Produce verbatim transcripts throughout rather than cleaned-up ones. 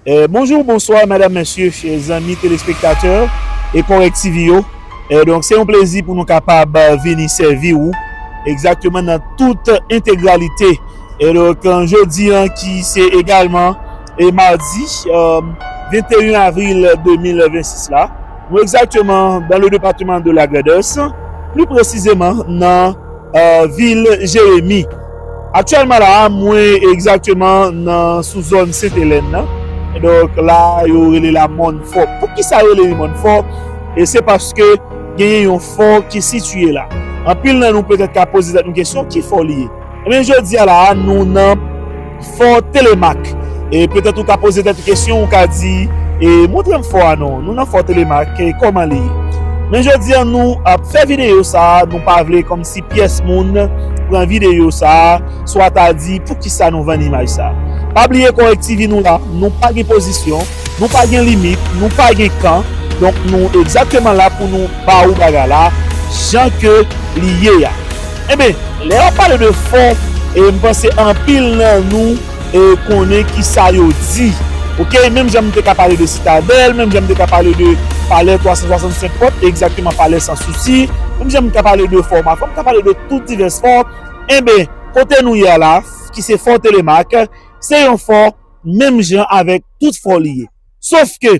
Eh, bonjou, bonswa, medam, mesye, chè zanmi telespektatè e Kòrèk T V yo. Eh, donk, se yon plezi pou nou kapab, eh, vini sèvi ou egzakteman nan tout entegralite. E donk, eh, jodi an ki se egalman, eh, madi, eh, venteyen avril de mil vennsis la, nou egzakteman dans le département de la Grand'Anse, pli presizeman nan eh, vil Jeremi. Aktyèlman la, mwen egzakteman nan sou zòn Sentelèn nan. Donk la, yo rele la Mòn Fò. Poukisa yo rele li Mòn Fò? E se paske genyen yon fò ki sitiye la. Anpil nan nou petèt ka poze tèt nou kesyon, ki fò li ye? Ebyen, jodi a la, nou nan Fò Telemak. E petèt ou ka poze tèt ou kesyon, ou ka di, e montre m fò a non, nou nan Fò Telemak, e kòman li ye? Men jodi a, nou ap fè videyo sa a, nou pa vle kòmsi pyès moun pran videyo sa a, swa ta di poukisa nou vann imaj sa a. Pa bliye Kòrèk T V nou la, nou pa gen pozisyon, nou pa gen limit, nou pa gen kan, donk nou egzakteman la pou nou ba ou bagay la, jan ke li ye a. Enben, lè yo pale de fò, e m panse anpil nan nou, e, konnen kisa yo di. Oke, menm jan m te ka pale de Sitadèl, menm jan m te ka pale de Palè twa san swasannsenk pòt, egzakteman Palè Sansousi, menm jan m ka pale de Fò Mafon, m ka pale de tout divès fò. Enben, kote nou ye a la, ki se Fò Telemak, se yon fò menm jan avèk tout fò li ye. Sof ke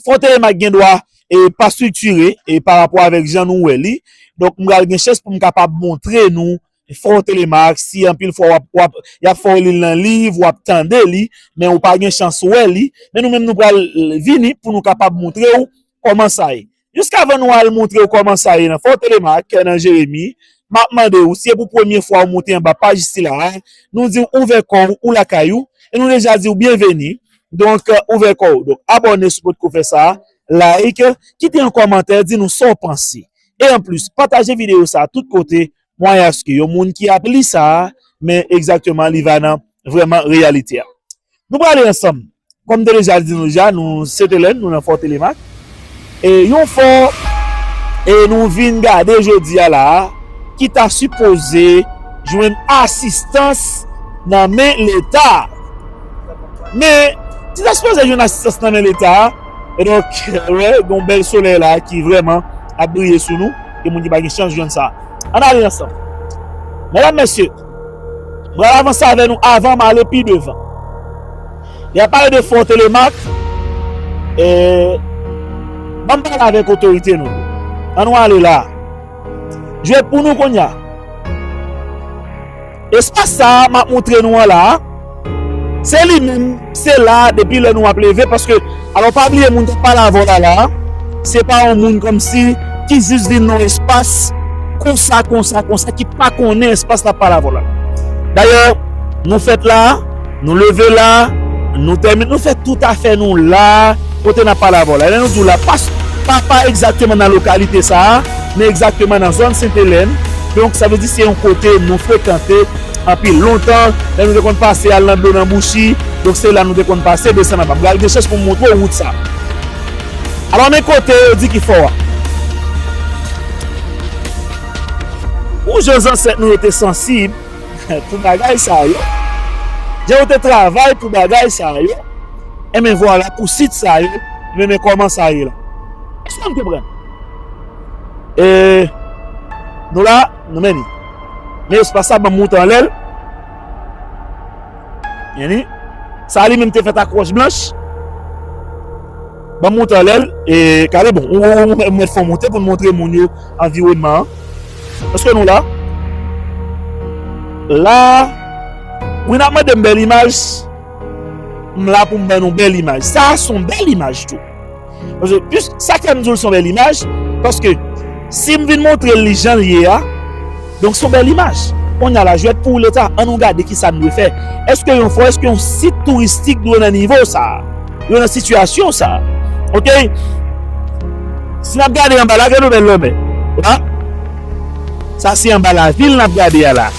Fò Telemak gen dwa, e, pa estriktire, e, pa rapò avèk jan nou wè li. Donk, m pral gen chans pou m kapab montre nou Fò Telemak, si anpil fwa w ap, w ap, y ap fè w li l nan liv, w ap tande li, men ou pa gen chans wè li. Men nou menm nou pral, e, vini pou nou kapab montre w kòman sa ye. Jiskavan nou al montre w kòman sa ye nan Fò Telemak, nan Jeremi, m ap mande w, si e pou premye fwa w moute anba paj sila a, nou di w ouvè kò w, ou lakay ou, e nou deja di w byenveni. Donk, ouvè kò w. Donk, abòne si w potko fè sa, like, kite yon kòmantè, di nou sa w panse. E anplis, pataje videyo sa a tout kote, mwayen aske yon moun ki ap li sa a, men egzakteman, li va nan vrèman reyalite a. Nou prale ansanm. Kòm m te deja di nou deja, nou Sentelèn, nou nan Fò Telemak. E yon fò, e nou vin gade jodi a la a, ki ta sipoze jwenn asistans nan men Leta. Men, ti ta sipoze jwenn asistans nan men Leta, e donk, wè, gen yon bèl solèy la ki vrèman ap briye sou nou, gen moun ki pa gen chans jwenn sa. Ann ale ansanm. Medam, mesye, m pral avanse avè nou avan m ale pi devan. Lè y ap pale de Fò Telemak, e, ban m pale avèk otorite nou. Ann nou ale la. Jwèt pou nou kounye a. Espas sa a m ap montre nou an la a, se li menm, se la a depi lè nou ap leve, paske, alò, pa bliye moun k ap pale avè w la la a, se pa yon moun kòmsi ki jis vin nan yon espas konsa, konsa, konsa, ki pa konnen espas l ap pale avè w la. Dayè, nou fèt la, nou leve la, nou tèmine, nou fè tout afè nou la, kote n ap pale avè w la. Lè nou di w la, pa, pa, pa egzakteman nan lokalite sa a, men egzakteman nan zòn Sentelèn. Donk, sa vle di se yon kote nou frekante anpil lontan. Lè nou te konn pase al nan dlo nan Bouchi, donk se la nou te konn pase, desann anba. M pral gen chans pou m montre w wout sa. Alò, men kote yo di ki fò a. Pou jan zansèt nou yo te sansib, pou bagay sa yo. Jan yo te travay pou bagay sa yo. Enben vwala, pou sit sa yo, enben men kòman sa ye la. Èske nou konprann? E, nou la, nou men ni. Men espas sa, ban m moute anlè l. Men ni. Sa li menm te fèt ak wòch blanch. Ban m moute anlè l. E, kale bon, ou, ou, ou, ou mèt fè w monte pou n montre moun yo anviwònman an. Èske nou la? La, wi, n ap mande m bèl imaj. M la pou m ban nou bèl imaj. Sa a se yon bèl imaj tou. Paske, plis, sa k fè m di w l se yon bèl imaj, paske si m vin montre l li jan l ye a, donk se yon bèl imaj. Kounye a la, jwèt pou ou Leta, ann nou gade kisa n dwe fè. Èske yon fò, èske yon sit touristik dwe nan nivo sa a? Yo nan sitiyasyon sa a. Oke? Si n ap gade anba la, gade yon bèl lanmè. La, sa se anba lavil n ap gade a la.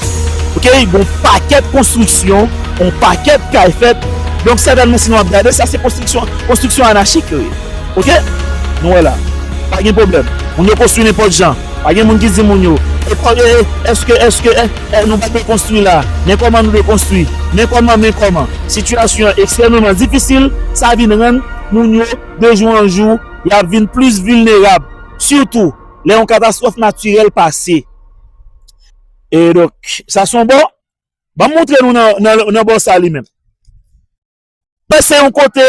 Oke? Gon pakèt konstriksyon, yon pakèt kay fèt. Donk, sètènman, si nou ap gade, sa se konstriksyon, konstriksyon anachik yo ye. Oke? Nou wè la. Pa gen pwoblèm. Moun yo konstwi nenpòt jan. Pa gen moun ki di moun yo, e kò-, e, e, èske, èske, e, e, nou pa dwe konstwi la? Men kòman nou dwe konstwi? Men kòman, men kòman? Sitiyasyon an ekstrèmeman difisil, sa vin rann moun yo, de jou an jou, y ap vin plis vilnerab. Sitou, lè yon katastwòf natirèl pase. E donk, sa se yon bò. Ban m montre nou nan, nan, nan bò sa li menm. Men se yon kote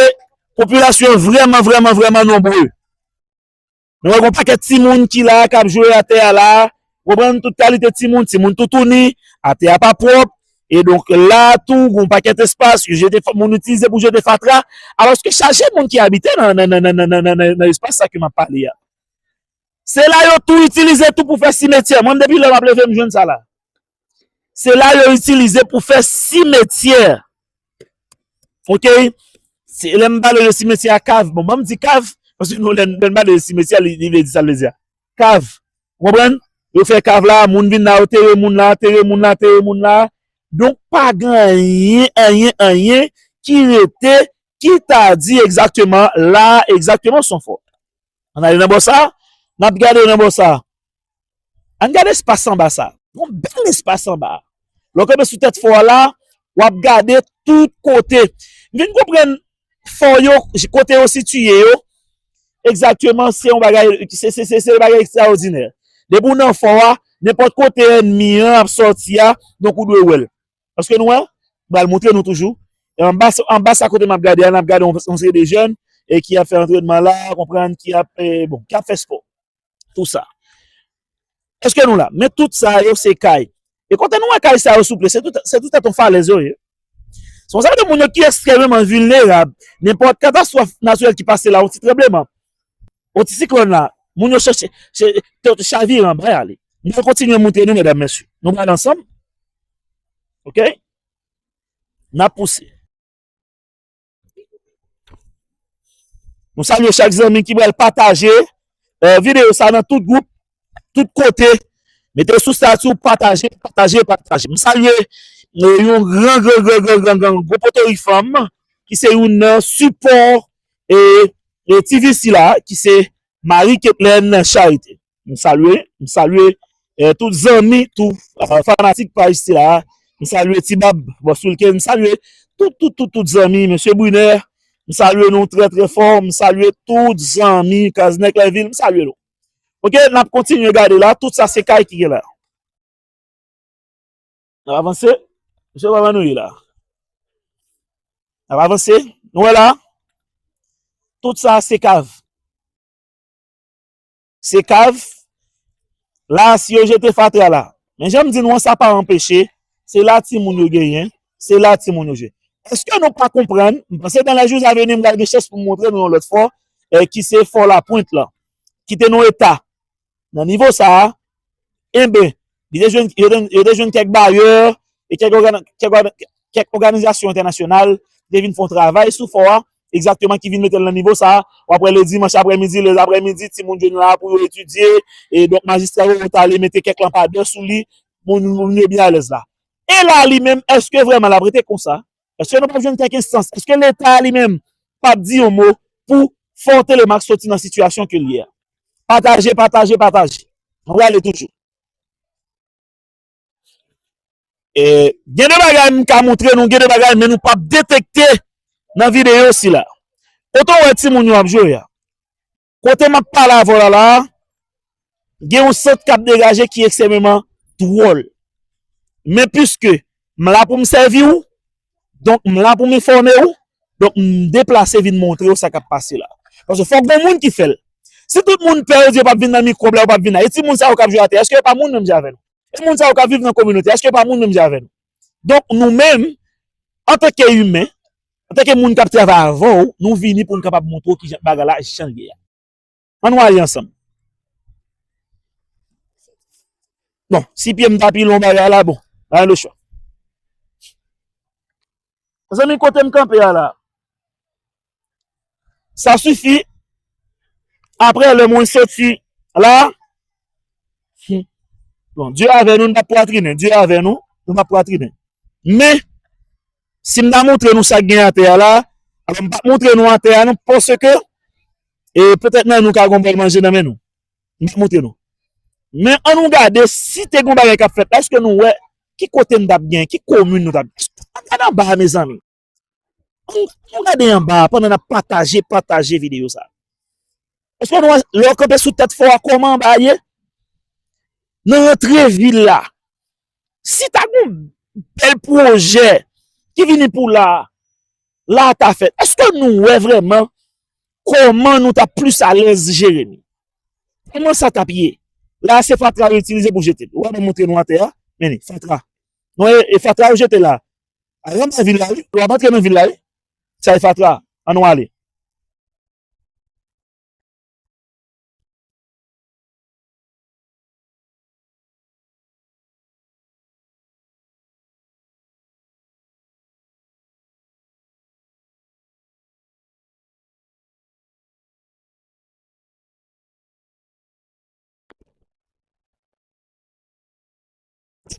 popilasyon an vrèman, vrèman, vrèman nonbre. Nou wè gen yon pakèt timoun ki la, k ap jwe atè a la. Ou konprann, tout kalite timoun, timoun toutouni, atè a pa pwòp. E donk la tou, gen yon pakèt espas, yo jete fa-, moun itilize pou jete fatra. Alòske chaje moun ki abite nan, nan, nan espas sa ke m ap pale a. Se la yo tou itilize tou pou fè simetyè. Mwen, depi lè m ap leve, m jwenn sa la. Se la yo itilize pou fè simetyè. Oke? Se, lè m pale de simetyè a, kav. Bon, ban m di kav, paske nou, lè, lè m pale de simetyè, li, li vle di sa l vle di a. Kav. Ou konprann? Yo fè kav la, moun vin la, yo tere moun la, tere moun la, tere moun la. Donk, pa gen anyen, anyen, anyen ki rete, ki ta di egzakteman la, egzakteman, Sonfò. Ann ale nan bò sa, n ap gade nan bò sa. Ann gade espas anba sa. Yon bèl espas anba. Lè w kanpe sou tèt fò a la, w ap gade tout kote. M vin konprann fò yo, kote yo sitiye yo, egzakteman, se yon bagay, se, se, se, se yon bagay ekstraòdinè. Depi w nan fò a, nenpòt kote ènmi an ap sòti a, donk ou dwe wè l. Èske nou wè? M pral montre nou toujou. E anba, anba sa kote m ap gade a, n ap gade yon, yon seri de jèn e ki ap fè antrènman la, konprann, ki ap, e, bon, ki ap fè spò. Tou sa. Èske nou la? Men tout sa yo se kay. E kote nou wè kay sa yo souple, se tout, se tout tèt yon falèz yo ye. Se konsa de moun yo ki ekstrèmeman vilnerab. Nenpòt katastwòf natirèl ki pase la, yon ti tranbleman, yon ti siklòn la, moun yo chèche, chè-, chavire anba y ale. M pral kontinye montre nou, medam, mesye. Nou pral ansanm. Oke? N ap pouse. Nou salye chak zanmi ki pral pataje, eh, videyo sa nan tout gwoup, tout kote. Mete sou estati w, pataje, pataje, pataje. M salye, eh, yon gran, gran, gran, gran, gran, gran gwo potorik fanm ki se youn nan sipò, eh, eh, T V C la, ki se Marie Ketlaine Charité. M salye, m salye, eh, tout zanmi, tout, eh, fanatik paj sila. M salye Ti Bab, Bòs Wilken, m salye tout, tout, tout, tout zanmi, mesye Brunner. M salye nou trè, trè fò. M salye tout zanmi, Kaz Nèg Lèvil, m salye nou. Oke, n ap kontinye gade la. Tout sa se kay ki gen la. N ap avanse. Mesye, kòman nou ye la? N ap avanse. Nou wè la? Tout sa se kav. Se kav. La, si yo jete fatra la. Men jan m di nou an, sa pa anpeche. Se la timoun yo genyen. Se la timoun yo jwe. Èske nou pa konprann? M panse dans les jours à venir, m pral gen chans pou m montre nou yon lòt fò, eh, ki se Fò Lapwent lan. Ki te nan eta nan nivo sa a, enben, li te jwenn, yo te, yo te jwenn kèk bayè e kèk ògana-, kèk ògana-, kèk òganizasyon entènasyonal ki te vin fè yon travay sou fò a, egzakteman ki vin mete l nan nivo sa a. W ap wè le dimanch aprèmidi, le aprèmidi, timoun jwenn la pou yo etidye, e donk majistra yo t ale mete kèk lanpadè sou li, moun, moun yo byen alèz la. E la li menm, èske vrèman l ap rete konsa? Èske nou p ap jwenn kèk enstans? Èske Leta li menm p ap di yon mo pou fè Telemax soti nan sitiyasyon ke l ye a? Pataje, pataje, pataje. Mwen prale toujou. E, gen de bagay m ka montre nou, gen de bagay men nou p ap detekte nan videyo sila. Kote w wè timoun yo ap jwe a? Kote m ap pale avè w la la, gen yon sant k ap degaje ki ekstrèmeman dwòl. Men piske m la pou m sèvi w, donk m la pou m enfòme w, donk m deplase vin montre w sa k ap pase la. Paske fòk gen moun ki fè l. Si tout moun pè yo di yo p ap vin nan mikwòb la, yo p ap vin la. E timoun sa yo k ap jwe atè, èske yo pa moun menm jan avè nou? E moun sa yo k ap viv nan kominote, èske yo pa moun menm jan avè nou? Donk nou menm, antanke imen, antanke moun k ap travay avè w, nou vini pou n kapab montre w kijan bagay la, jan l ye a. Ann nou ale ansanm. Bon, si pye m ta pi lon bagay la, bon, pa gen lechwa. Mezanmi, kote m kanpe a la? Sa sifi. Apre, lè mwen soti la, hmm, bon, Dye avè nou, nou p ap pwatrinen. Dye avè nou, nou p ap pwatrinen. Men, si m ta montre nou sa k gen atè a la, alò m p ap montre nou atè a non, paske, e, petèt nan nou ka gon bòl manje nan men nou. M p ap montre nou. Men ann nou gade si te gen yon bagay k ap fèt la, èske nou wè ki kote n t ap gen, ki komin nou t ap gen? Ann gade anba a, mezanmi. Ann, ann gade anba a pandan n ap pataje, pataje videyo sa. Èske nou wè, lè w kanpe sou tèt fò a, kòman anba a ye? Nan rantre vil la, si ta gen yon bèl pwojè ki vini pou la a, la a ta fèt. Èske nou wè vrèman kòman nou t ap plis alèz jere li? Kòman sa t ap ye? La a se fatra yo itilize pou jete l. Ou wè, mwen montre nou atè a. Men li, fatra. Non, e, e fatra yo jete la. A, rantre nan vil la, wi. W ap antre nan vil la, wi. Sa e fatra. Ann nou ale.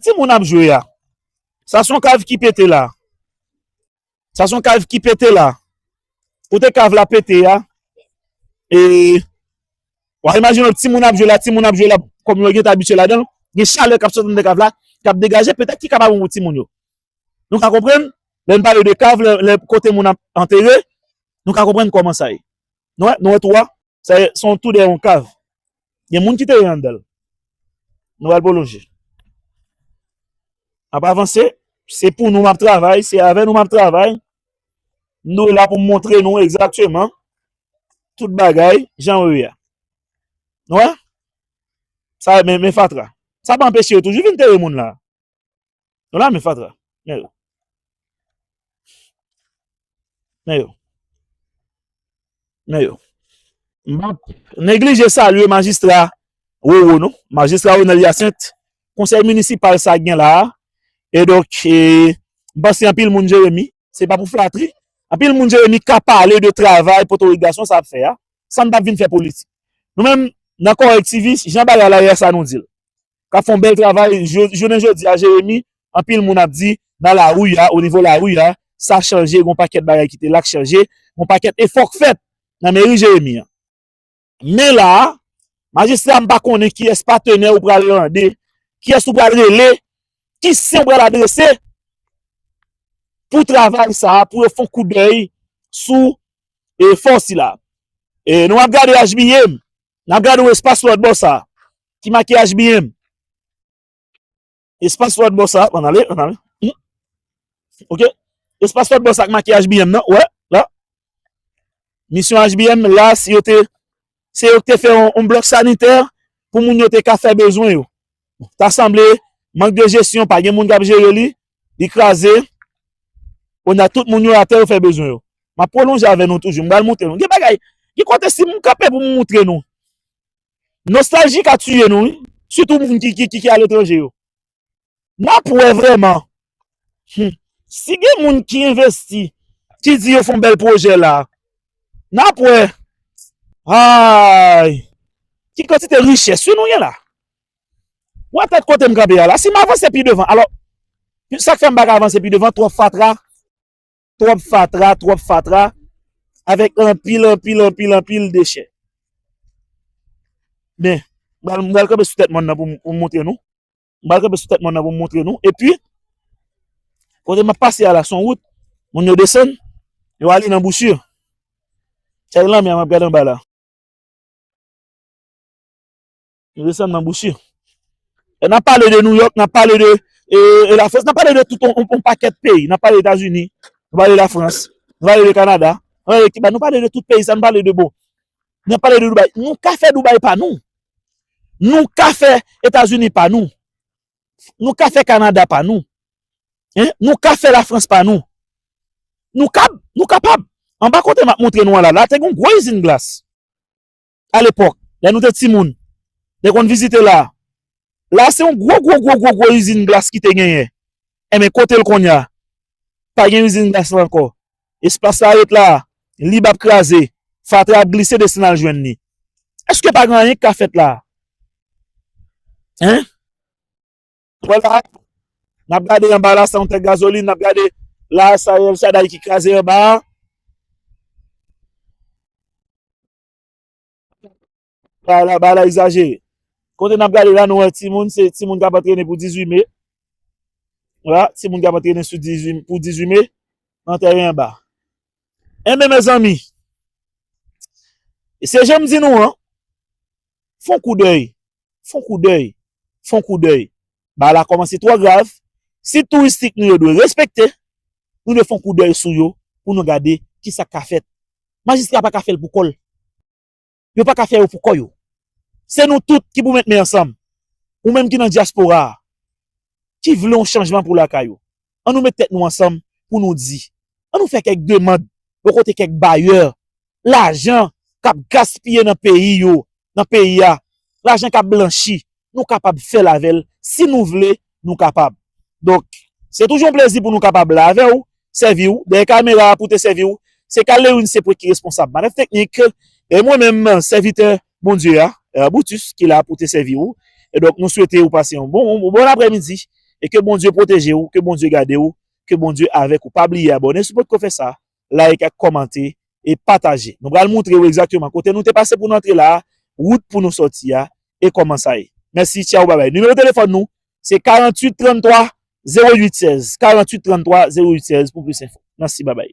Timoun ap jwe a. Sa se yon kav ki pete la. Sa se yon kav ki pete la. Kote kav la pete a. E, w a imajine w, timoun ap jwe la, timoun ap jwe la, kòm yo gentan abitye ladan l, gen chalè k ap soti anndan kav la, k ap degaje, petèt ki ka pa bon pou timoun yo. Nou ka konprann? Lè n pale de kav, lè, lè kote moun ap antere, nou ka konprann kòman sa ye. Nou wè, nou wè twou a? Sa se yon twou dèyè yon kav. Gen moun ki te ye anndan l. Nou pral pwolonje. N ap avanse. Se pou nou m ap travay, se avè nou m ap travay. M dwe la pou m montre nou egzakteman tout bagay jan yo ye a. Nou wè? Sa, men, men fatra. Sa pa anpeche yo toujou vin tere moun la. Nou la, men fatra. Men yo. Men yo. Men yo. M p ap neglije salye majistra Roro, non. Majistra Ronel Hyacinthe, konsèy minisipal sa k gen la a. E donk, e, m panse anpil moun Jeremi, se pa pou flatri. Anpil moun Jeremi ka pale de travay Potorik Gason sa ap fè a, san n p ap vin fè politik. Nou menm, nan Kòrèktivis, jan bagay la ye a, sa nou di l. K ap fè yon bèl travay. Jou-, jounen jodi a, Jeremi, anpil moun ap di, nan lari a, o nivo lari a, sa chanje, gon pakèt bagay ki te la k chanje, gon pakèt efò k fèt nan meri Jeremi an. Men la a, majistra, m pa konnen kiyès patenè ou pral mande, kiyès ou pral rele, ki sen ou pral adrese pou travay sa a, pou yo fè yon koudèy sou, e, fò sila. E, nou ap gade H B M, n ap gade yon espas lòt bò sa a, ki make H B M. Espas lòt bò sa, ann ale, ann ale. Hmm. Ok. Espas lòt bò sa k make H B M nan, wè, la. Misyon H B M, la, se yo te, se yo k te fè yon, yon blòk sanitè pou moun yo te ka fè bezwen yo. Ta sanble, mank de jesyon, pa gen moun k ap jere li, li kraze. Kounye a, tout moun yo atè, yo fè bezwen yo. M ap pwolonje avè nou toujou, m pral montre nou. Gen bagay, gen kote si m kanpe pou m montre nou. Nostalji ka tiye nou, wi. Sitou moun ki, ki, ki, ki aletranje yo. N ap wè vrèman. Hmm. Si gen moun ki envesti, ki di yo fè yon bèl pwojè la, n ap wè. Ay! Ki kantite richès, wi, nou gen la. Ou wè tèt kote m kanpe a la. Si m avanse pi devan, alò, sa k fè m pa ka avanse pi devan, twòp fatra, twòp fatra, twòp fatra, avèk anpil, anpil, anpil, anpil dechè. Men, m pral, m pral kanpe sou tèt mòn nan pou m, pou m montre nou. M pral kanpe sou tèt mòn nan pou m montre nou. Epi, kote m ap pase a la, se yon wout, moun yo desann, yo ale nan Bouchi. Chay lanmè a, m ap gade anba la. Nou desann nan Bouchi. E n ap pale de Nouyòk, n ap pale de, e, e Lafrans, n ap pale de tout yon, yon, yon pakèt peyi. N ap pale Etazini, nou pale Lafrans, nou pale de Kanada, nou pale de Kiba, nou pale de tout peyi sa, nou pale de, bon, n ap pale de Dubai. Nou ka fè Dubai pa nou. Nou ka fè Etazini pa nou. Nou ka fè Kanada pa nou. Hein? Nou ka fè Lafrans pa nou. Nou kab, nou kapab. Anba kote m ap montre nou an la, la te gen yon gwo izin glas. Alepòk, lè nou te timoun, te konn vizite la. La se yon gwo, gwo, gwo, gwo, gwo izin glas ki te genyen. Enben, kote l kounye a? Pa gen izin glas la ankò. Espas la ret la, lib ap kraze, fatra ap glise desann al jwenn li. Èske pa gen anyen ki ka fèt la? Hein? Wè la, n ap gade anba la, sa yon tank gazolin, n ap gade la, sa El Shaddai ki kraze anba a. Ba la, ba la egzajere. Kote n ap gade la, nou wè timoun, se timoun k ap antrene pou dizuit me. Vwala, timoun k ap antrene sou dizuit, pou dizuit me, nan tèren anba. Enben, mezanmi, e se jan m di nou an, fè yon koudèy, fè yon koudèy, fè yon koudèy. Bagay la kòmanse twò grav. Sit touristik nou yo dwe respekte. Nou dwe fè yon koudèy sou yo pou nou gade ki sa k ka fèt. Majistra pa ka fè l pou kò l. Yo pa ka fè yo pou kò yo. Se nou tout ki pou met men ansanm. Ou menm ki nan dyaspora a, ki vle yon chanjman pou lakay ou, an nou met tèt nou ansanm pou nou di, an nou fè kèk demann bò kote kèk bayè, lajan k ap gaspiye nan peyi yo, nan peyi a, lajan k ap blanchi, nou kapab fè l avè l. Si nou vle, nou kapab. Donk, se toujou yon plezi pou nou kapab la avè w, sèvi w, dèyè kamera a pou te sèvi w. Se Carl Lewin Sepwe ki responsab manèv teknik, e mwen menm, sèvitè Bondye a, Brutus, ki la pou te sèvi w. E donk, nou swete w pase yon bon, yon bon aprèmidi, e ke Bondye pwoteje w, ke Bondye gade w, ke Bondye avèk ou. Pa bliye abòne si w potko fè sa, like ak kòmante, e pataje. Nou pral montre w egzakteman kote nou te pase pou n antre la a, wout pou nou sòti a, e kòman sa ye. Mèsi, tchaw, babay. Nimewo telefòn nou, se karanntuit tranntwa zewo uit sèz, karanntuit tranntwa zewo uit sèz pou plis enfo. Mèsi, babay.